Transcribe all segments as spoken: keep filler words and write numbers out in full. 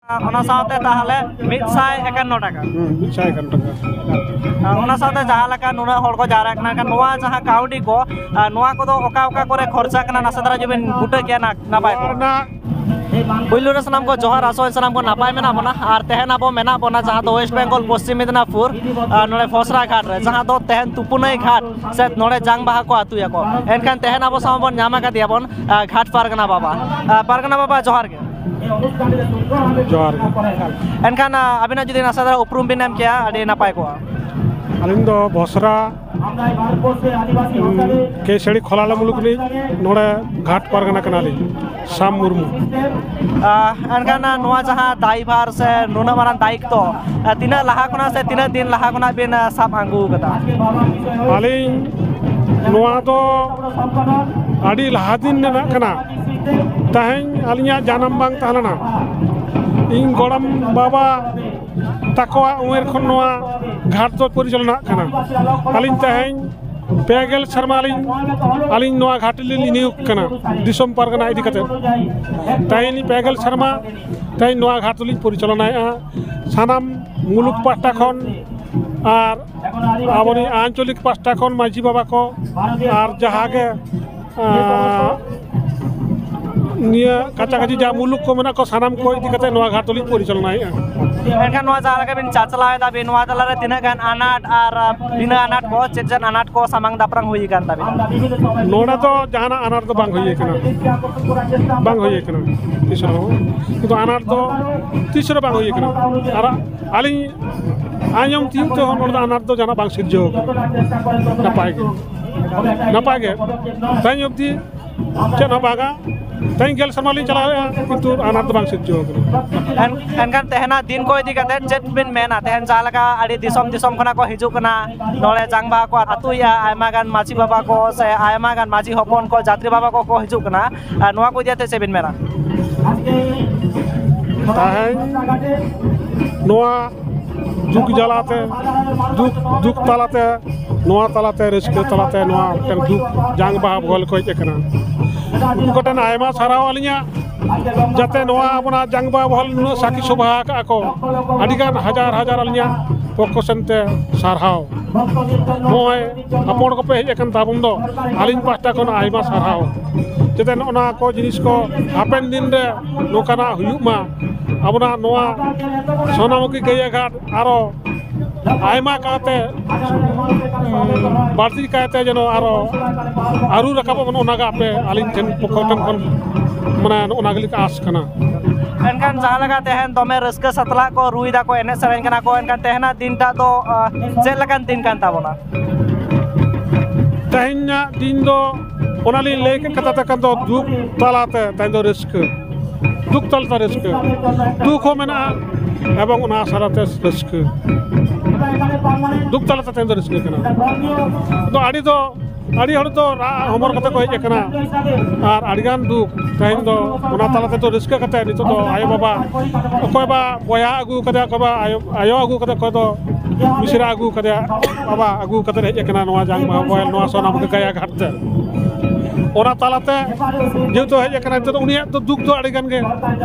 ᱚᱱᱟ ᱥᱟᱶᱛᱮ ᱛᱟᱦᱚᱞᱮ ᱢᱤᱫ ᱥᱟᱭ ᱮᱠᱟᱱᱱᱚ ᱴᱟᱠᱟ᱾ ᱦᱩᱸ, ᱢᱤᱫ ᱥᱟᱭ ᱮᱠᱟᱱᱱᱚ ᱴᱟᱠᱟ᱾ ᱟᱨ ᱚᱱᱟ ᱥᱟᱶᱛᱮ ᱡᱟᱦᱟᱸ ᱞᱮᱠᱟ ᱱᱩᱱᱟᱹᱜ ᱦᱚᱲ ᱠᱚ ᱡᱟᱣᱨᱟᱜ ᱠᱟᱱᱟ, ᱮᱱᱠᱷᱟᱱ ᱱᱚᱣᱟ ᱡᱟᱦᱟᱸ ᱠᱟᱹᱣᱰᱤ ᱠᱚ, ᱟᱨ ᱱᱚᱣᱟ ᱠᱚᱫᱚ ᱚᱠᱟ ᱚᱠᱟ ᱠᱚᱨᱮ ᱠᱷᱚᱨᱪᱟᱜ ᱠᱟᱱᱟ, ᱱᱟᱥᱮ ᱫᱷᱟᱨᱟ ᱡᱩᱫᱤ ᱵᱤᱱ ᱵᱩᱴᱟᱹ ᱠᱮᱭᱟ, ᱱᱟ-, ᱱᱟᱯᱟᱭ ᱠᱚᱜᱼᱟ᱾ ᱱᱚᱣᱟ ᱨᱮᱱᱟᱜ ᱯᱩᱭᱞᱩ ᱨᱮ ᱥᱟᱱᱟᱢ ᱠᱚ ᱡᱚᱦᱟᱨ, ᱟᱥᱚᱜ ᱟᱹᱧ ᱥᱟᱱᱟᱢ ᱠᱚ ᱱᱟᱯᱟᱭ ᱢᱮᱱᱟᱜ ᱵᱚᱱᱟ᱾ ᱟᱨ ᱛᱮᱦᱮᱧ ᱟᱵᱚ ᱢᱮᱱᱟᱜ ᱵᱚᱱᱟ ᱡᱟᱦᱟᱸ ᱫᱚ ᱳᱭᱮᱥᱴ ᱵᱮᱝᱜᱚᱞ ᱯᱚᱥᱪᱤᱢ ᱢᱮᱫᱽᱱᱟᱯᱩᱨ, ᱟᱨ ᱱᱚᱰᱮ ᱯᱷᱚᱥᱨᱟ ᱜᱷᱟᱴ ᱨᱮ, ᱡᱟᱦᱟᱸ ᱫᱚ ᱛᱮᱦᱮᱧ ᱛᱩᱯᱩᱱᱟᱹᱭ ᱜᱷᱟᱴ ᱥᱮ ᱱᱚᱰᱮ ᱡᱟᱝ ᱵᱟᱦᱟ ᱠᱚ ᱟᱹᱛᱩᱭᱟᱠᱚ᱾ ᱮᱱᱠᱷᱟᱱ ᱛᱮᱦᱮᱧ ᱟᱵᱚ ᱥᱟᱶ ᱵᱚᱱ ᱧᱟᱢ ᱟᱠᱟᱫᱮᱭᱟ ᱵᱚᱱ, ᱟᱨ ᱜᱷᱟᱴ ᱯᱟᱨᱜᱟᱱᱟ ᱵᱟᱵᱟ᱾ ᱟᱨ ᱯᱟᱨᱜᱟᱱᱟ ᱵᱟᱵᱟ, ᱡᱚᱦᱟᱨ ᱜᱮ᱾ ᱡᱚᱦᱟᱨ ᱜᱮ᱾ ᱮᱱᱠᱷᱟᱱ, ᱟᱹᱵᱤᱱᱟᱜ ᱡᱩᱫᱤ ᱱᱟᱥᱮ ᱫᱷᱟᱨᱟ ᱩᱯᱨᱩᱢ ᱵᱤᱱ ᱮᱢ ᱠᱮᱭᱟ, ᱟᱹᱰᱤ ᱱᱟᱯᱟᱭ ᱠᱚᱜᱼᱟ᱾ ᱟᱹᱞᱤᱧ ᱫᱚ ᱵᱷᱚᱥᱨᱟ, ᱩᱸ, ᱠᱮᱥᱟᱹᱲᱤ ᱠᱷᱚᱞᱟ ᱞᱮ ᱢᱩᱞᱩᱠ ᱞᱤᱧ, ᱱᱚᱰᱮ ᱜᱷᱟᱴ ᱯᱟᱨᱜᱟᱱᱟ ᱠᱟᱱᱟᱞᱤᱧ, ᱥᱟᱢ ᱢᱩᱨᱢᱩ᱾ ᱟᱦ, ᱮᱱᱠᱷᱟᱱ, ᱱᱚᱣᱟ ᱡᱟᱦᱟᱸ ᱫᱟᱭᱵᱷᱟᱨ ᱥᱮ ᱱᱩᱱᱟᱹᱜ ᱢᱟᱨᱟᱝ ᱫᱟᱭᱤᱛᱛᱚ, ᱛᱤᱱᱟᱹᱜ ᱞᱟᱦᱟ ᱠᱷᱚᱱᱟᱜ ᱥᱮ ᱛᱤᱱᱟᱹᱜ ᱫᱤᱱ ᱞᱟᱦᱟ ᱠᱷᱚᱱᱟᱜ ᱵᱤᱱ ᱥᱟᱵ ᱟᱹᱜᱩ ᱠᱟᱫᱟ? ᱟᱹᱞᱤᱧ ᱱᱚᱣᱟ ᱫᱚ ᱟᱹᱰᱤ ᱞᱟᱦᱟ ᱫᱤᱱ ᱨᱮᱱᱟᱜ ᱠᱟᱱᱟ᱾ ᱛᱮᱦᱮᱧ ᱟᱹᱞᱤᱧᱟᱜ ᱡᱟᱱᱟᱢ ᱵᱟᱝ ᱛᱟᱦᱮᱸ ᱞᱮᱱᱟ᱾ ᱤᱧ ᱜᱚᱲᱚᱢ ᱵᱟᱵᱟ ᱛᱟᱠᱚᱣᱟᱜ ᱩᱢᱮᱨ ᱠᱷᱚᱱ ᱱᱚᱣᱟ ᱜᱷᱟᱴ ᱫᱚ ᱯᱚᱨᱤᱪᱟᱞᱚᱱᱟᱜ ᱠᱟᱱᱟ᱾ ᱟᱹᱞᱤᱧ ᱛᱮᱦᱮᱧ ᱯᱮ ᱜᱮᱞ ᱥᱮᱨᱢᱟ ᱟᱹᱞᱤᱧ, ᱟᱹᱞᱤᱧ ᱱᱚᱣᱟ ᱜᱷᱟᱴ ᱨᱮᱞᱤᱧ ᱱᱤᱭᱳᱜᱽ ᱠᱟᱱᱟ, ᱫᱤᱥᱚᱢ ᱯᱟᱨᱜᱟᱱᱟ ᱤᱫᱤ ᱠᱟᱛᱮ᱾ ᱛᱮᱦᱮᱧ ᱯᱮ ᱜᱮᱞ ᱥᱮᱨᱢᱟ ᱛᱮᱦᱮᱧ ᱱᱚᱣᱟ ᱜᱷᱟᱴ ᱫᱚᱞᱤᱧ ᱯᱚᱨᱤᱪᱟᱞᱚᱱᱟᱭᱮᱫᱼᱟ᱾ ᱥᱟᱱᱟᱢ ᱢᱩᱞᱩᱠ ᱯᱟᱦᱴᱟ ᱠᱷᱚᱱ ᱟᱨ ᱟᱵᱚᱨᱤᱡ ᱟᱧᱪᱚᱞᱤᱠ ᱯᱟᱦᱴᱟ ᱠᱷᱚᱱ ᱢᱟᱹᱡᱷᱤ ᱵᱟᱵᱟ ᱠᱚ ᱟᱨ ᱡᱟᱦᱟᱸ ᱜᱮ, ᱟᱸ, ᱱᱤᱭᱟᱹ ᱠᱟᱪᱟ ᱠᱟᱪᱤ ᱡᱟ ᱢᱩᱞᱩᱠ ᱠᱚ ᱢᱮᱱᱟᱜ ᱠᱚ, ᱥᱟᱱᱟᱢ ᱠᱚ ᱤᱫᱤ ᱠᱟᱛᱮ ᱱᱚᱣᱟ ᱜᱷᱟᱴ ᱫᱚᱞᱤᱧ ᱯᱚᱨᱤᱪᱟᱞᱚᱱᱟᱭᱮᱫᱼᱟ᱾ ᱮᱱᱠᱷᱟᱱ ᱱᱚᱣᱟ ᱡᱟᱦᱟᱸ ᱞᱮᱠᱟ ᱵᱤᱱ ᱪᱟᱪᱞᱟᱣ ᱮᱫᱟ ᱵᱤᱱ, ᱱᱚᱣᱟ ᱛᱟᱞᱟᱨᱮ ᱛᱤᱱᱟᱹᱜ ᱜᱟᱱ ᱟᱱᱟᱴ ᱟᱨ ᱵᱤᱱᱟᱹ ᱟᱱᱟᱴ ᱠᱚ, ᱪᱮᱫ ᱪᱮᱫ ᱟᱱᱟᱴ ᱠᱚ ᱥᱟᱢᱟᱝ ᱫᱟᱯᱨᱟᱢ ᱦᱩᱭ ᱟᱠᱟᱱ ᱛᱟᱵᱤᱱᱟ? ᱱᱚᱰᱮ ᱫᱚ ᱡᱟᱦᱟᱱᱟᱜ ᱟᱱᱟᱴ ᱫᱚ ᱵᱟᱝ ᱦᱩᱭ ᱟᱠᱟᱱᱟ, ᱵᱟᱝ ᱦᱩᱭ ᱟᱠᱟᱱᱟ ᱛᱤᱥ ᱨᱮᱦᱚᱸ᱾ ᱠᱤᱱᱛᱩ ᱟᱱᱟᱴ ᱫᱚ ᱛᱤᱥ ᱨᱮ ᱵᱟᱝ ᱦᱩᱭ ᱟᱠᱟᱱᱟ᱾ ᱟᱨ ᱟᱹᱞᱤᱧ ᱟᱸᱡᱚᱢ ᱛᱤᱭᱳᱜ ᱛᱮᱦᱚᱸ ᱱᱚᱰᱮ ᱫᱚ ᱟᱱᱟᱴ ᱫᱚ ᱡᱟᱦᱟᱱᱟᱜ ᱵᱟᱝ ᱥᱤᱨᱡᱟᱹᱣ ᱟᱠᱟᱱᱟ᱾ ᱱᱟᱯᱟᱭ ᱜᱮ, ᱱᱟᱯᱟᱭ ᱜᱮ᱾ ᱛᱮᱦᱮᱧ ᱚᱵᱫᱤ ᱪᱮᱫ ᱦᱚᱸ ᱵᱟᱝᱟ᱾ ᱛᱮᱦᱮᱧ ᱜᱮᱞ ᱥᱮᱨᱢᱟ ᱞᱤᱧ ᱪᱟᱞᱟᱣᱮᱫᱼᱟ, ᱠᱤᱱᱛᱩ ᱟᱱᱟᱴ ᱫᱚ ᱵᱟᱝ ᱥᱤᱨᱡᱟᱹᱣ ᱟᱠᱟᱱᱟ᱾ ᱮᱱ-, ᱮᱱᱠᱷᱟᱱ ᱛᱮᱦᱮᱧᱟᱜ ᱫᱤᱱ ᱠᱚ ᱤᱫᱤ ᱠᱟᱛᱮ ᱪᱮᱫ ᱵᱤᱱ ᱢᱮᱱᱟ? ᱛᱮᱦᱮᱧ ᱡᱟᱦᱟᱸ ᱞᱮᱠᱟ ᱟᱹᱰᱤ ᱫᱤᱥᱚᱢ ᱫᱤᱥᱚᱢ ᱠᱷᱚᱱᱟᱜ ᱠᱚ ᱦᱤᱡᱩᱜ ᱠᱟᱱᱟ, ᱱᱚᱰᱮ ᱡᱟᱝ ᱵᱟᱦᱟ ᱠᱚ ᱟᱹᱛᱩᱭᱮᱫᱼᱟ, ᱟᱭᱢᱟ ᱜᱟᱱ ᱢᱟᱹᱡᱷᱤ ᱵᱟᱵᱟ ᱠᱚ ᱥᱮ ᱟᱭᱢᱟ ᱜᱟᱱ ᱢᱟᱹᱡᱷᱤ ᱦᱚᱯᱚᱱ ᱠᱚ, ᱡᱟᱛᱨᱤ ᱵᱟᱵᱟ ᱠᱚᱠᱚ ᱦᱤᱡᱩᱜ ᱠᱟᱱᱟ, ᱟᱨ ᱱᱚᱣᱟ ᱠᱚ ᱤᱫᱤ ᱠᱟᱛᱮ ᱪᱮᱫ ᱵᱤᱱ ᱢᱮᱱᱟ? ᱛᱮᱦᱮᱧ ᱱᱚᱣᱟ ᱫᱩᱠ ᱡᱟᱞᱟᱛᱮ, ᱫᱩᱠ, ᱫᱩᱠ ᱛᱟᱞᱟᱛᱮ, ᱱᱚᱣᱟ ᱛᱟᱞᱟᱛᱮ, ᱨᱟᱹᱥᱠᱟᱹ ᱛᱟᱞᱟᱛᱮ ᱱᱚᱣᱟ ᱢᱤᱫᱴᱟᱝ ᱫᱩᱠ ᱡᱟᱝ ᱵᱟᱦᱟ ᱵᱚᱦᱮᱞ ᱠᱚ ᱦᱮᱡ ᱟᱠᱟᱱᱟ᱾ ᱩᱱᱠᱩ ᱠᱚᱴᱷᱮᱱ ᱟᱭᱢᱟ ᱥᱟᱨᱦᱟᱣ ᱟᱹᱞᱤᱧᱟᱜ, ᱡᱟᱛᱮ ᱱᱚᱣᱟ ᱟᱵᱚᱱᱟᱜ ᱡᱟᱝ ᱵᱟᱦᱟ ᱵᱚᱦᱮᱞ ᱱᱩᱱᱟᱹᱜ ᱥᱟᱹᱠᱷᱤ ᱥᱚᱵᱷᱟ ᱟᱠᱟᱫᱼᱟ ᱠᱚ, ᱟᱹᱰᱤᱜᱟᱱ ᱦᱟᱡᱟᱨ ᱦᱟᱡᱟᱨ ᱟᱹᱞᱤᱧᱟᱜ ᱯᱚᱠᱠᱷᱚ ᱥᱮᱱᱛᱮ ᱥᱟᱨᱦᱟᱣ᱾ ᱱᱚᱜᱼᱚᱭ ᱦᱚᱯᱚᱱ ᱠᱚᱯᱮ ᱦᱮᱡ ᱟᱠᱟᱱ ᱛᱟᱵᱚᱱ ᱫᱚ, ᱟᱹᱞᱤᱧ ᱯᱟᱦᱴᱟ ᱠᱷᱚᱱ ᱟᱭᱢᱟ ᱥᱟᱨᱦᱟᱣ᱾ ᱡᱟᱛᱮ ᱱᱚᱜᱼᱚ ᱱᱚᱣᱟ ᱠᱚ ᱡᱤᱱᱤᱥ ᱠᱚ ᱦᱟᱯᱮᱱ ᱫᱤᱱ ᱨᱮ ᱱᱚᱝᱠᱟᱱᱟᱜ ᱦᱩᱭᱩᱜ ᱢᱟ, ᱟᱵᱚᱱᱟᱜ ᱱᱚᱣᱟ ᱥᱳᱱᱟᱢᱩᱠᱷᱤ ᱜᱟᱹᱭᱟᱹᱜᱷᱟᱴ ᱟᱨᱚ ᱟᱭᱢᱟ ᱠᱟᱛᱮ, ᱩᱸ, ᱵᱟᱹᱲᱛᱤ ᱠᱟᱭᱛᱮ ᱡᱮᱱᱚ ᱟᱨᱚ ᱟᱹᱨᱩ ᱨᱟᱠᱟᱵᱚᱜ ᱢᱟ, ᱚᱱᱟᱜᱮ ᱟᱯᱮ ᱟᱹᱞᱤᱧ ᱴᱷᱮᱱ ᱯᱚᱠᱠᱷᱚ ᱴᱷᱮᱱ ᱠᱷᱚᱱ, ᱢᱟᱱᱮ, ᱱᱚᱜᱼᱚ ᱱᱟ ᱜᱮᱞᱤᱧ ᱟᱸᱥ ᱠᱟᱱᱟ᱾ ᱮᱱᱠᱷᱟᱱ ᱡᱟᱦᱟᱸ ᱞᱮᱠᱟ ᱛᱮᱦᱮᱧ ᱫᱚᱢᱮ ᱨᱟᱹᱥᱠᱟᱹ ᱥᱟᱛᱞᱟᱜ ᱠᱚ ᱨᱩᱭ ᱫᱟᱠᱚ, ᱮᱱᱮᱡ ᱥᱮᱨᱮᱧ ᱠᱟᱱᱟ ᱠᱚ, ᱮᱱᱠᱷᱟᱱ ᱛᱮᱦᱮᱧᱟᱜ ᱫᱤᱱᱴᱟᱜ ᱫᱚ, ᱟᱸ, ᱪᱮᱫ ᱞᱮᱠᱟᱱ ᱫᱤᱱ ᱠᱟᱱ ᱛᱟᱵᱚᱱᱟ? ᱛᱮᱦᱮᱧᱟᱜ ᱫᱤᱱ ᱫᱚ ᱚᱱᱟᱞᱤᱧ ᱞᱟᱹᱭ ᱠᱮᱫ ᱠᱟᱛᱷᱟ ᱛᱮ ᱠᱷᱟᱱ ᱫᱚ ᱫᱩᱠ ᱛᱟᱞᱟᱛᱮ ᱛᱮᱦᱮᱧ ᱫᱚ ᱨᱟᱹᱥᱠᱟᱹ, ᱫᱩᱠ ᱛᱟᱞᱟᱛᱮ ᱨᱟᱹᱥᱠᱟᱹ, ᱫᱩᱠ ᱦᱚᱸ ᱢᱮᱱᱟᱜᱼᱟ ᱮᱵᱚᱝ ᱚᱱᱟ ᱥᱟᱞᱟᱛᱮ ᱨᱟᱹᱥᱠᱟᱹ, ᱫᱩᱠ ᱛᱟᱞᱟᱛᱮ ᱛᱮᱦᱮᱧ ᱫᱚ ᱨᱟᱹᱥᱠᱟᱹ ᱠᱟᱱᱟ᱾ ᱟᱫᱚ ᱟᱹᱰᱤ ᱫᱚ, ᱟᱹᱰᱤ ᱦᱚᱲ ᱫᱚ ᱨᱟᱜ ᱦᱚᱢᱚᱨ ᱠᱟᱛᱮ ᱠᱚ ᱦᱮᱡ ᱟᱠᱟᱱᱟ, ᱟᱨ ᱟᱹᱰᱤᱜᱟᱱ ᱫᱩᱠ ᱛᱮᱦᱮᱧ ᱫᱚ ᱚᱱᱟ ᱛᱟᱞᱟ ᱛᱮᱫᱚ ᱨᱟᱹᱥᱠᱟᱹ ᱠᱟᱛᱮ ᱱᱤᱛᱚᱜ ᱫᱚ ᱟᱭᱳᱼᱵᱟᱵᱟ, ᱚᱠᱚᱭ ᱵᱟ ᱵᱚᱭᱦᱟ ᱟᱹᱜᱩ ᱠᱟᱫᱮᱭᱟ, ᱚᱠᱚᱭ ᱵᱟ ᱟᱭᱳ, ᱟᱭᱳ ᱟᱹᱜᱩ ᱠᱟᱫᱮ, ᱚᱠᱚᱭ ᱫᱚ ᱢᱤᱥᱨᱟ ᱟᱹᱜᱩ ᱠᱟᱫᱮᱭᱟ, ᱵᱟᱵᱟ ᱟᱹᱜᱩ ᱠᱟᱛᱮ ᱦᱮᱡ ᱟᱠᱟᱱᱟ ᱱᱚᱣᱟ ᱡᱟᱝ ᱵᱟᱦᱟ ᱵᱚᱦᱮᱞ, ᱱᱚᱣᱟ ᱥᱳᱱᱟᱢᱩᱠᱷᱤ ᱜᱟᱭᱟ ᱜᱷᱟᱴ ᱛᱮ᱾ ᱚᱱᱟ ᱛᱟᱞᱟᱛᱮ ᱡᱮᱦᱮᱛᱩ ᱦᱮᱡ ᱟᱠᱟᱱᱟ, ᱱᱤᱛᱚᱜ ᱫᱚ ᱩᱱᱤᱭᱟᱜ ᱫᱚ ᱫᱩᱠ ᱫᱚ ᱟᱹᱰᱤ ᱜᱟᱱ ᱜᱮ᱾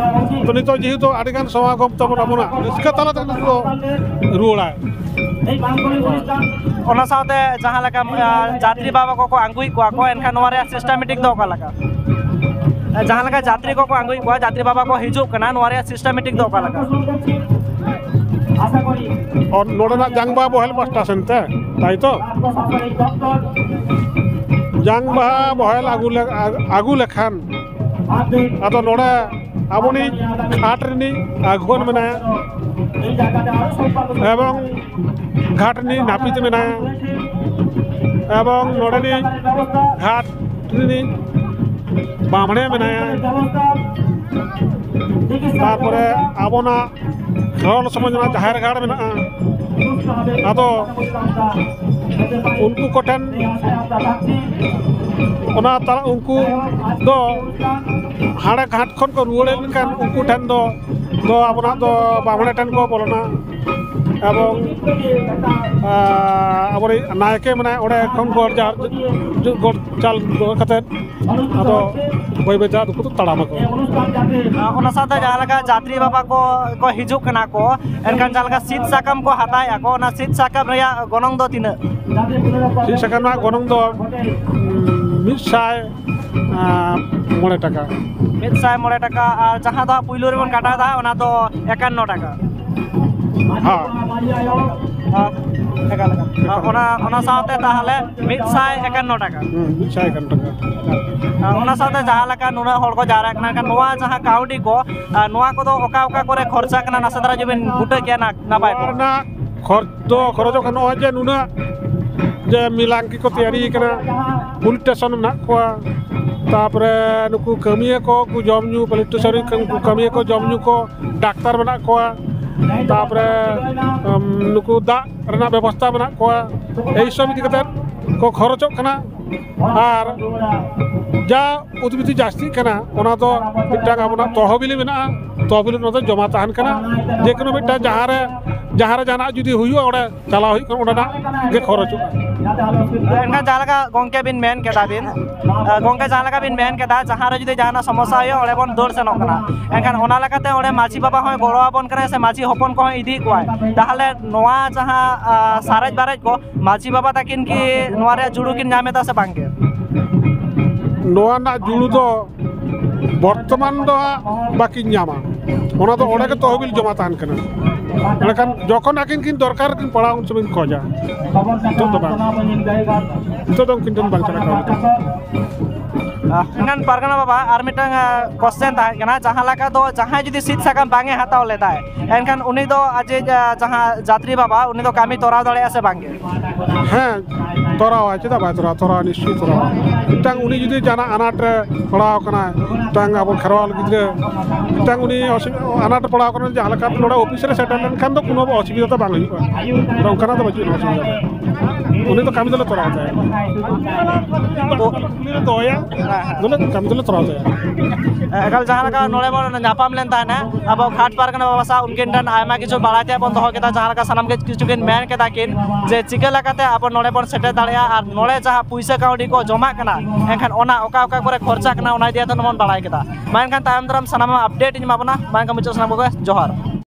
ᱛᱚ ᱱᱤᱛᱚᱜ ᱡᱮᱦᱮᱛᱩ ᱟᱹᱰᱤ ᱜᱟᱱ ᱥᱚᱢᱟᱜᱚᱢ ᱛᱟᱵᱚᱱ, ᱟᱵᱚᱱᱟᱜ ᱨᱟᱹᱥᱠᱟᱹ ᱛᱟᱞᱟ ᱛᱮᱜᱮ ᱱᱤᱛᱚᱜ ᱫᱚ ᱨᱩᱣᱟᱹᱲᱟᱭ᱾ ᱚᱱᱟ ᱥᱟᱶᱛᱮ ᱡᱟᱦᱟᱸ ᱞᱮᱠᱟ, ᱟᱸ, ᱡᱟᱛᱨᱤ ᱵᱟᱵᱟ ᱠᱚᱠᱚ ᱟᱬᱜᱚᱭᱮᱫ ᱠᱚᱣᱟ ᱠᱚ, ᱮᱱᱠᱷᱟᱱ ᱱᱚᱣᱟ ᱨᱮᱭᱟᱜ systematic ᱫᱚ ᱚᱠᱟ ᱞᱮᱠᱟ? ᱡᱟᱦᱟᱸ ᱞᱮᱠᱟ ᱡᱟᱛᱨᱤ ᱠᱚᱠᱚ ᱟᱬᱜᱚᱭᱮᱫ ᱠᱚᱣᱟ, ᱡᱟᱛᱨᱤ ᱵᱟᱵᱟ ᱠᱚ ᱦᱤᱡᱩᱜ ᱠᱟᱱᱟ, ᱱᱚᱣᱟ ᱨᱮᱭᱟᱜ systematic ᱫᱚ ᱚᱠᱟ ᱞᱮᱠᱟ? ᱚ, ᱱᱚᱰᱮᱱᱟᱜ ᱡᱟᱝ ᱵᱟᱦᱟ ᱵᱚᱦᱮᱞ ᱯᱟᱥᱴᱟ ᱥᱮᱱ ᱛᱮ, ᱛᱟᱭ ᱛᱚ? ᱡᱟᱝ ᱵᱟᱦᱟ ᱵᱚᱦᱮᱞ ᱟᱹᱜᱩ ᱞᱮ-, ᱟᱹᱜᱩ ᱞᱮᱠᱷᱟᱱ, ᱟᱫᱚ ᱱᱚᱰᱮ ᱟᱵᱚᱱᱤᱡ ᱜᱷᱟᱴ ᱨᱤᱱᱤᱡ ᱟᱹᱜᱩᱣᱟᱹᱱ ᱢᱮᱱᱟᱭᱟ, ᱮᱵᱚᱝ ᱜᱷᱟᱴ ᱨᱤᱱᱤᱡ ᱱᱟᱹᱯᱤᱛ ᱢᱮᱱᱟᱭᱟ, ᱮᱵᱚᱝ ᱱᱚᱰᱮᱱᱤᱡ ᱜᱷᱟᱴ ᱨᱤᱱᱤᱡ ᱵᱟᱢᱲᱮ ᱢᱮᱱᱟᱭᱟ, ᱛᱟᱨᱯᱚᱨᱮ ᱟᱵᱚᱱᱟᱜ ᱠᱷᱮᱨᱣᱟᱞ ᱥᱚᱢᱟᱡᱽ ᱨᱮᱱᱟᱜ ᱡᱟᱦᱮᱨ ᱜᱟᱲ ᱢᱮᱱᱟᱜᱼᱟ᱾ ᱟᱫᱚ ᱩᱱᱠᱩ ᱠᱚᱴᱷᱮᱱ ᱚᱱᱟ ᱛᱟᱞᱟ, ᱩᱱᱠᱩ ᱫᱚ ᱦᱟᱸᱰᱮ ᱜᱷᱟᱴ ᱠᱷᱚᱱ ᱠᱚ ᱨᱩᱣᱟᱹᱲ ᱦᱮᱡ ᱞᱮᱱᱠᱷᱟᱱ ᱩᱱᱠᱩ ᱴᱷᱮᱱ ᱫᱚ, ᱫᱚ ᱟᱵᱚᱱᱟᱜ ᱫᱚ ᱵᱟᱢᱲᱮ ᱴᱷᱮᱱ ᱠᱚ ᱵᱚᱞᱚᱱᱟ᱾ ᱮᱵᱚᱝ, ᱟᱸ, ᱟᱵᱚᱨᱮᱱ ᱱᱟᱭᱠᱮ ᱢᱮᱱᱟᱭᱟ, ᱚᱸᱰᱮ ᱠᱷᱚᱱ ᱜᱚᱰ ᱡᱟᱦᱟᱨ, ᱜᱚᱰ ᱪᱟᱞ ᱠᱟᱛᱮᱫ ᱟᱫᱚ ᱵᱟᱹᱭ ᱵᱟᱹᱭ ᱛᱮ ᱟᱫᱚ ᱠᱚ ᱛᱟᱲᱟᱢ ᱟᱠᱚ᱾ ᱚᱱᱟ ᱥᱟᱶᱛᱮ ᱡᱟᱦᱟᱸ ᱞᱮᱠᱟ ᱡᱟᱛᱨᱤ ᱵᱟᱵᱟ ᱠᱚ ᱠᱚ ᱦᱤᱡᱩᱜ ᱠᱟᱱᱟ ᱠᱚ, ᱮᱱᱠᱷᱟᱱ ᱡᱟᱦᱟᱸ ᱞᱮᱠᱟ ᱥᱤᱫ ᱥᱟᱠᱟᱢ ᱠᱚ ᱦᱟᱛᱟᱣᱮᱫᱼᱟ ᱠᱚ, ᱚᱱᱟ ᱥᱤᱫ ᱥᱟᱠᱟᱢ ᱨᱮᱭᱟᱜ ᱜᱚᱱᱚᱝ ᱫᱚ ᱛᱤᱱᱟᱹᱜ? ᱥᱤᱫ ᱥᱟᱠᱟᱢ ᱨᱮᱱᱟᱜ ᱜᱚᱱᱚᱝ ᱫᱚ, ᱩᱸ, ᱢᱤᱫ ᱥᱟᱭ ᱢᱚᱬᱮ ᱴᱟᱠᱟ᱾ ᱢᱤᱫ ᱥᱟᱭ ᱢᱚᱬᱮ ᱴᱟᱠᱟ, ᱟᱨ ᱡᱟᱦᱟᱸ ᱫᱚ ᱦᱟᱸᱜ ᱯᱩᱭᱞᱩ ᱨᱮᱵᱚᱱ ᱠᱟᱴᱟᱣ ᱮᱫᱟ, ᱚᱱᱟ ᱫᱚ ᱮᱠᱟᱱᱱᱚ ᱴᱟᱠᱟ᱾ ᱦᱳᱭ᱾ ᱟᱨ ᱮᱠᱟᱞ, ᱮᱠᱟᱞ᱾ ᱟᱨ ᱚᱱᱟ, ᱚᱱᱟ ᱥᱟᱶᱛᱮ ᱛᱟᱦᱚᱞᱮ ᱢᱤᱫ ᱥᱟᱭ ᱮᱠᱟᱱᱱᱚ ᱴᱟᱠᱟ᱾ ᱦᱩᱸ, ᱢᱤᱫ ᱥᱟᱭ ᱮᱠᱟᱱᱱᱚ ᱴᱟᱠᱟ᱾ ᱟᱨ ᱚᱱᱟ ᱥᱟᱶᱛᱮ ᱡᱟᱦᱟᱸ ᱞᱮᱠᱟ ᱱᱩᱱᱟᱹᱜ ᱦᱚᱲ ᱠᱚ ᱡᱟᱣᱨᱟᱜ ᱠᱟᱱᱟ, ᱮᱱᱠᱷᱟᱱ ᱱᱚᱣᱟ ᱡᱟᱦᱟᱸ ᱠᱟᱹᱣᱰᱤ ᱠᱚ, ᱟᱨ ᱱᱚᱣᱟ ᱠᱚᱫᱚ ᱚᱠᱟ ᱚᱠᱟ ᱠᱚᱨᱮ ᱠᱷᱚᱨᱪᱟᱜ ᱠᱟᱱᱟ, ᱱᱟᱥᱮ ᱫᱷᱟᱨᱟ ᱡᱩᱫᱤ ᱵᱤᱱ ᱵᱩᱴᱟᱹ ᱠᱮᱭᱟ, ᱱᱟ-, ᱱᱟᱯᱟᱭ ᱱᱚᱣᱟ ᱠᱚᱜᱼᱟ᱾ ᱨᱮᱱᱟᱜ ᱠᱷᱚᱨᱪ ᱫᱚ ᱠᱷᱚᱨᱚᱪᱚᱜ ᱠᱟᱱᱟ ᱱᱚᱜᱼᱚᱭ ᱡᱮ ᱱᱩᱱᱟᱹᱜ ᱡᱮ ᱢᱤᱞᱟᱝᱠᱤ ᱠᱚ ᱛᱮᱭᱟᱨᱤ ᱠᱟᱱᱟ, ᱯᱩᱞᱤᱥ ᱥᱴᱮᱥᱚᱱ ᱢᱮᱱᱟᱜ ᱠᱚᱣᱟ, ᱛᱟᱯᱚᱨᱮ ᱱᱩᱠᱩ ᱠᱟᱹᱢᱤᱭᱟᱹ ᱠᱚ, ᱩᱱᱠᱩ ᱡᱚᱢ ᱧᱩ, ᱯᱩᱞᱤᱥ ᱥᱴᱮᱥᱚᱱ ᱨᱮ ᱩᱱᱠᱩ ᱠᱟᱹᱢᱤᱭᱟᱹ ᱠᱚ ᱡᱚᱢ ᱧᱩ ᱠᱚ, ᱰᱟᱠᱛᱟᱨ ᱢᱮᱱᱟᱜ ᱠᱚᱣᱟ, ᱛᱟᱯᱚᱨᱮ, ᱩᱢ, ᱱᱩᱠᱩ ᱫᱟᱜ ᱨᱮᱱᱟᱜ ᱵᱮᱵᱚᱥᱛᱷᱟ ᱢᱮᱱᱟᱜ ᱠᱚᱣᱟ᱾ ᱮᱭ ᱥᱚᱵ ᱤᱫᱤ ᱠᱟᱛᱮᱫ ᱠᱚ ᱠᱷᱚᱨᱚᱪᱚᱜ ᱠᱟᱱᱟ᱾ ᱟᱨ ᱡᱟ ᱩᱫᱽᱵᱤᱫᱤ ᱡᱟᱹᱥᱛᱤᱜ ᱠᱟᱱᱟ, ᱚᱱᱟ ᱫᱚ ᱢᱤᱫᱴᱟᱝ ᱟᱵᱚᱱᱟᱜ ᱛᱚᱦᱚᱵᱤᱞ ᱢᱮᱱᱟᱜᱼᱟ, ᱛᱚᱦᱚᱵᱤᱞ ᱚᱱᱟ ᱫᱚ ᱡᱚᱢᱟ ᱛᱟᱦᱮᱱ ᱠᱟᱱᱟ᱾ ᱡᱮ ᱠᱳᱱᱳ ᱢᱤᱫᱴᱟᱝ ᱡᱟᱦᱟᱸ ᱨᱮ, ᱡᱟᱦᱟᱸ ᱨᱮ ᱡᱟᱦᱟᱱᱟᱜ ᱡᱩᱫᱤ ᱦᱩᱭᱩᱜᱼᱟ, ᱚᱸᱰᱮ ᱪᱟᱞᱟᱣ ᱦᱩᱭᱩᱜ ᱠᱟᱱᱟ, ᱚᱸᱰᱮᱱᱟᱜ ᱜᱮ ᱠᱷᱚᱨᱚᱪᱚᱜᱼᱟ᱾ ᱮᱱᱠᱷᱟᱱ ᱡᱟᱦᱟᱸ ᱞᱮᱠᱟ ᱜᱚᱢᱠᱮ ᱵᱤᱱ ᱢᱮᱱ ᱠᱮᱫᱟ ᱵᱤᱱ, ᱟᱸ, ᱜᱚᱢᱠᱮ ᱡᱟᱦᱟᱸ ᱞᱮᱠᱟ ᱵᱤᱱ ᱢᱮᱱ ᱠᱮᱫᱟ, ᱡᱟᱦᱟᱸ ᱨᱮ ᱡᱩᱫᱤ ᱡᱟᱦᱟᱱᱟᱜ ᱥᱚᱢᱚᱥᱥᱟ ᱦᱩᱭᱩᱜᱼᱟ, ᱚᱸᱰᱮ ᱵᱚᱱ ᱫᱟᱹᱲ ᱥᱮᱱᱚᱜ ᱠᱟᱱᱟ᱾ ᱮᱱᱠᱷᱟᱱ ᱚᱱᱟ ᱞᱮᱠᱟᱛᱮ ᱚᱸᱰᱮ ᱢᱟᱹᱡᱷᱤ ᱵᱟᱵᱟ ᱦᱚᱸᱭ ᱜᱚᱲᱚ ᱟᱵᱚᱱ ᱠᱟᱱᱟᱭ ᱥᱮ ᱢᱟᱹᱡᱷᱤ ᱦᱚᱯᱚᱱ ᱠᱚᱦᱚᱸ ᱤᱫᱤᱭᱮᱫ ᱠᱚᱣᱟᱭ, ᱛᱟᱦᱚᱞᱮ ᱱᱚᱣᱟ ᱡᱟᱦᱟᱸ, ᱟᱸ, ᱥᱟᱨᱮᱡ ᱵᱟᱨᱮᱡ ᱠᱚ ᱢᱟᱹᱡᱷᱤ ᱵᱟᱵᱟ ᱛᱟᱹᱠᱤᱱ ᱠᱤ ᱱᱚᱣᱟ ᱨᱮᱭᱟᱜ ᱡᱩᱲᱩ ᱠᱤᱱ ᱧᱟᱢ ᱮᱫᱟ ᱥᱮ ᱵᱟᱝ ᱜᱮ? ᱱᱚᱣᱟ ᱨᱮᱱᱟᱜ ᱡᱩᱲᱩ ᱫᱚ ᱵᱚᱨᱛᱚᱢᱟᱱ ᱫᱚ ᱦᱟᱸᱜ ᱵᱟᱹᱠᱤᱱ ᱧᱟᱢᱟ, ᱚᱱᱟ ᱫᱚ ᱚᱸᱰᱮ ᱜᱮ ᱛᱚᱦᱚᱵᱤᱞ ᱡᱚᱢᱟ ᱛᱟᱦᱮᱱ ᱠᱟᱱᱟ᱾ ᱮᱸᱰᱮᱠᱷᱟᱱ ᱡᱚᱠᱷᱚᱱ ᱟᱹᱠᱤᱱ ᱠᱤᱱ ᱫᱚᱨᱠᱟᱨ ᱠᱤᱱ ᱯᱟᱲᱟᱣ, ᱩᱱ ᱥᱚᱢᱚᱭ ᱠᱤᱱ ᱠᱷᱚᱡᱟ᱾ ᱱᱤᱛᱚᱜ ᱫᱚ ᱵᱟᱝ, ᱱᱤᱛᱚᱜ ᱫᱚ ᱩᱱᱠᱤᱱ ᱴᱷᱮᱱ ᱵᱟᱝ ᱪᱟᱞᱟᱜ ᱠᱟᱱᱟ᱾ ᱟᱦ, ᱮᱱᱠᱷᱟᱱ ᱯᱟᱨᱜᱟᱱᱟ ᱵᱟᱵᱟ, ᱟᱨ ᱢᱤᱫᱴᱟᱝ, ᱟᱸ, ᱠᱚᱥᱪᱮᱱ ᱛᱟᱦᱮᱸ ᱠᱟᱱᱟ, ᱡᱟᱦᱟᱸ ᱞᱮᱠᱟ ᱫᱚ ᱡᱟᱦᱟᱸᱭ ᱡᱩᱫᱤ ᱥᱤᱫ ᱥᱟᱠᱟᱢ ᱵᱟᱝ ᱮ ᱦᱟᱛᱟᱣ ᱞᱮᱫᱟᱭ, ᱮᱱᱠᱷᱟᱱ ᱩᱱᱤ ᱫᱚ ᱟᱡ, ᱟᱸ, ᱡᱟᱦᱟᱸ ᱡᱟᱛᱨᱤ ᱵᱟᱵᱟ, ᱩᱱᱤ ᱫᱚ ᱠᱟᱹᱢᱤ ᱛᱚᱨᱟᱣ ᱫᱟᱲᱮᱭᱟᱜᱼᱟ ᱥᱮ ᱵᱟᱝ ᱜᱮ? ᱦᱮᱸ, ᱛᱚᱨᱟᱣᱟᱭ, ᱪᱮᱫᱟᱜ ᱵᱟᱭ ᱛᱚᱨᱟᱣᱟ? ᱛᱚᱨᱟᱣᱟ, ᱱᱤᱥᱪᱚᱭ ᱛᱚᱨᱟᱣᱟ᱾ ᱢᱤᱫᱴᱟᱝ ᱩᱱᱤ ᱡᱩᱫᱤ ᱡᱟᱦᱟᱱᱟᱜ ᱟᱱᱟᱴ ᱨᱮ ᱯᱟᱲᱟᱣ ᱠᱟᱱᱟᱭ, ᱢᱤᱫᱴᱟᱝ ᱟᱵᱚ ᱠᱷᱮᱨᱣᱟᱞ ᱜᱤᱫᱽᱨᱟᱹ, ᱢᱤᱫᱴᱟᱝ ᱩᱱᱤ ᱚᱥᱩᱵᱤ-, ᱟᱱᱟᱴ ᱨᱮ ᱯᱟᱲᱟᱣ ᱠᱟᱱᱟ, ᱡᱟᱦᱟᱸ ᱞᱮᱠᱟ ᱱᱚᱰᱮ ᱚᱯᱷᱤᱥ ᱨᱮ ᱥᱮᱴᱮᱨ ᱞᱮᱱᱠᱷᱟᱱ ᱫᱚ ᱠᱳᱱᱳ ᱚᱥᱩᱵᱤᱫᱷᱟ ᱫᱚ ᱵᱟᱝ ᱦᱩᱭᱩᱜᱼᱟ᱾ ᱟᱫᱚ ᱚᱱᱠᱟᱱᱟᱜ ᱫᱚ ᱵᱟᱹᱪᱩᱜ ᱟᱱᱟ ᱚᱥᱩᱵᱤᱫᱷᱟ ᱫᱚ᱾ ᱩᱱᱤ ᱫᱚ ᱠᱟᱹᱢᱤ ᱫᱚᱞᱮ ᱛᱚᱨᱟᱣ ᱛᱟᱭᱟ᱾ ᱛᱚ ᱩᱱᱤ ᱞᱮ ᱫᱚᱦᱚᱭᱟ, ᱫᱚᱞᱮ ᱠᱟᱹᱢᱤ ᱫᱚᱞᱮ ᱛᱚᱨᱟᱣ ᱛᱟᱭᱟ᱾ ᱮᱠᱟᱞ, ᱡᱟᱦᱟᱸ ᱞᱮᱠᱟ ᱱᱚᱰᱮ ᱵᱚᱱ ᱧᱟᱯᱟᱢ ᱞᱮᱱ ᱛᱟᱦᱮᱱᱟ ᱟᱵᱚ ᱜᱷᱟᱴ ᱯᱟᱨᱜᱟᱱᱟ ᱵᱟᱵᱟ ᱥᱟᱶ, ᱩᱱᱠᱤᱱ ᱴᱷᱮᱱ ᱟᱭᱢᱟ ᱠᱤᱪᱷᱩ ᱵᱟᱲᱟᱭ ᱛᱮᱭᱟᱜ ᱵᱚᱱ ᱫᱚᱦᱚ ᱠᱮᱫᱟ, ᱡᱟᱦᱟᱸ ᱞᱮᱠᱟ ᱥᱟᱱᱟᱢ ᱜᱮ ᱠᱤᱪᱷᱩ ᱠᱤᱱ ᱢᱮᱱ ᱠᱮᱫᱟ ᱠᱤᱱ ᱡᱮ ᱪᱤᱠᱟᱹ ᱞᱮᱠᱟᱛᱮ ᱟᱵᱚ ᱱᱚᱰᱮ ᱵᱚᱱ ᱥᱮᱴᱮᱨ ᱫᱟᱲᱮᱭᱟᱜᱼᱟ ᱟᱨ ᱱᱚᱰᱮ ᱡᱟᱦᱟᱸ ᱯᱩᱭᱥᱟᱹ ᱠᱟᱹᱣᱰᱤ ᱠᱚ ᱡᱚᱢᱟᱜ ᱠᱟᱱᱟ, ᱮᱱᱠᱷᱟᱱ ᱚᱱᱟ ᱚᱠᱟ ᱚᱠᱟ ᱠᱚᱨᱮ ᱠᱷᱚᱨᱪᱟᱜ ᱠᱟᱱᱟ ᱚᱱᱟ ᱤᱫᱤ ᱠᱟᱛᱮ ᱵᱚᱱ ᱵᱟᱲᱟᱭ ᱠᱮᱫᱟ᱾ ᱢᱟ ᱮᱱᱠᱷᱟᱱ ᱛᱟᱭᱚᱢ ᱫᱟᱨᱟᱢ ᱥᱟᱱᱟᱢᱟᱜ ᱟᱯᱰᱮᱴ ᱤᱧ ᱮᱢᱟ ᱵᱚᱱᱟ᱾ ᱢᱟ ᱮᱱᱠᱷᱟᱱ ᱢᱩᱪᱟᱹᱫ ᱥᱟᱱᱟᱢ ᱠᱚᱜᱮ ᱡᱚᱦᱟᱨ᱾